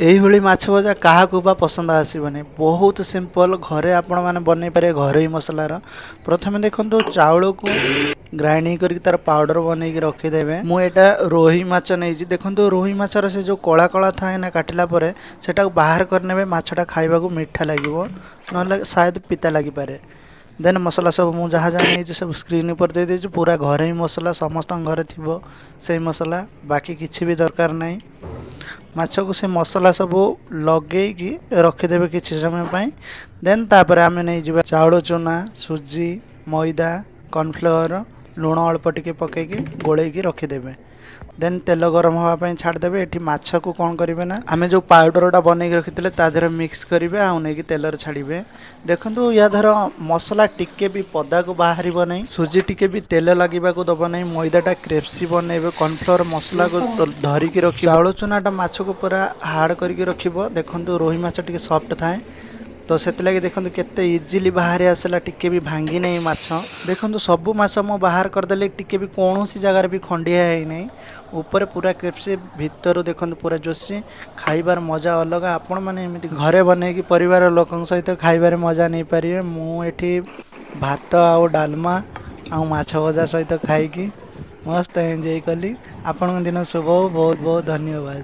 ଏଇଭଳି ମାଛ ଭଜା କାହାକୁ ବା ପସନ୍ଦ ଆସିବନି। ବହୁତ ସିମ୍ପଲ୍, ଘରେ ଆପଣମାନେ ବନେଇ ପାରିବେ ଘରୋଇ ମସଲାର। ପ୍ରଥମେ ଦେଖନ୍ତୁ, ଚାଉଳକୁ ଗ୍ରାଇଣ୍ଡିଙ୍ଗ କରିକି ତାର ପାଉଡ଼ର ବନେଇକି ରଖିଦେବେ। ମୁଁ ଏଇଟା ରୋହି ମାଛ ନେଇଛି। ଦେଖନ୍ତୁ, ରୋହି ମାଛର ସେ ଯେଉଁ କଳା କଳା ଥାଏ ନା, କାଟିଲା ପରେ ସେଟାକୁ ବାହାର କରିନେବେ। ମାଛଟା ଖାଇବାକୁ ମିଠା ଲାଗିବ, ନହେଲେ ସାୟଦ ପିତା ଲାଗିପାରେ। ଦେନ୍ ମସଲା ସବୁ ମୁଁ ଯାହା ଯାହା ନେଇଛି, ସବୁ ସ୍କ୍ରିନ୍ ଉପରେ ଦେଇଦେଇଛି। ପୁରା ଘରୋଇ ମସଲା, ସମସ୍ତଙ୍କ ଘରେ ଥିବ ସେଇ ମସଲା, ବାକି କିଛି ବି ଦରକାର ନାହିଁ। ମାଛକୁ ସେ ମସଲା ସବୁ ଲଗେଇକି ରଖିଦେବେ କିଛି ସମୟ ପାଇଁ। ଦେନ୍ ତାପରେ ଆମେ ନେଇଯିବା ଚାଉଳ ଚୁନା, ସୁଜି, ମଇଦା, କର୍ଣ୍ଣଫ୍ଲୋର, ଲୁଣ ଅଳ୍ପ ଟିକେ ପକେଇକି ଗୋଳେଇକି ରଖିଦେବେ। ଦେନ୍ ତେଲ ଗରମ ହେବା ପାଇଁ ଛାଡ଼ିଦେବେ। ଏଠି ମାଛକୁ କ'ଣ କରିବେ ନା, ଆମେ ଯେଉଁ ପାଉଡ଼ରଟା ବନେଇକି ରଖିଥିଲେ, ତା ଦେହରେ ମିକ୍ସ କରିବେ ଆଉ ନେଇକି ତେଲରେ ଛାଡ଼ିବେ। ଦେଖନ୍ତୁ, ୟା ଧର ମସଲା ଟିକେ ବି ପଦାକୁ ବାହାରିବ ନାହିଁ, ସୁଜି ଟିକେ ବି ତେଲ ଲାଗିବାକୁ ଦେବ ନାହିଁ, ମଇଦାଟା କ୍ରିସ୍ପି ବନେଇବେ, କର୍ଣ୍ଣଫ୍ଲୋର ମସଲାକୁ ଧରିକି ରଖିବ, ଚାଉଳ ଚୁନାଟା ମାଛକୁ ପୁରା ହାର୍ଡ଼ କରିକି ରଖିବ। ଦେଖନ୍ତୁ, ରୋହି ମାଛ ଟିକେ ସଫ୍ଟ ଥାଏ ତ ସେଥିଲାଗି ଦେଖନ୍ତୁ କେତେ ଇଜିଲି ବାହାରି ଆସିଲା, ଟିକେ ବି ଭାଙ୍ଗି ନାହିଁ ମାଛ। ଦେଖନ୍ତୁ, ସବୁ ମାଛ ମୁଁ ବାହାର କରିଦେଲି, ଟିକେ ବି କୌଣସି ଜାଗାରେ ବି ଖଣ୍ଡିଆ ହେଇନାହିଁ। ଉପରେ ପୁରା କ୍ରିସ୍ପି, ଭିତରୁ ଦେଖନ୍ତୁ ପୁରା ଜୁସି। ଖାଇବାର ମଜା ଅଲଗା। ଆପଣମାନେ ଏମିତି ଘରେ ବନେଇକି ପରିବାର ଲୋକଙ୍କ ସହିତ ଖାଇବାରେ ମଜା ନେଇପାରିବେ। ମୁଁ ଏଠି ଭାତ ଆଉ ଡାଲମା ଆଉ ମାଛ ଭଜା ସହିତ ଖାଇକି ମସ୍ତ ଏନ୍ଜୟ କଲି। ଆପଣଙ୍କ ଦିନ ଶୁଭ ହଉ। ବହୁତ ବହୁତ ଧନ୍ୟବାଦ।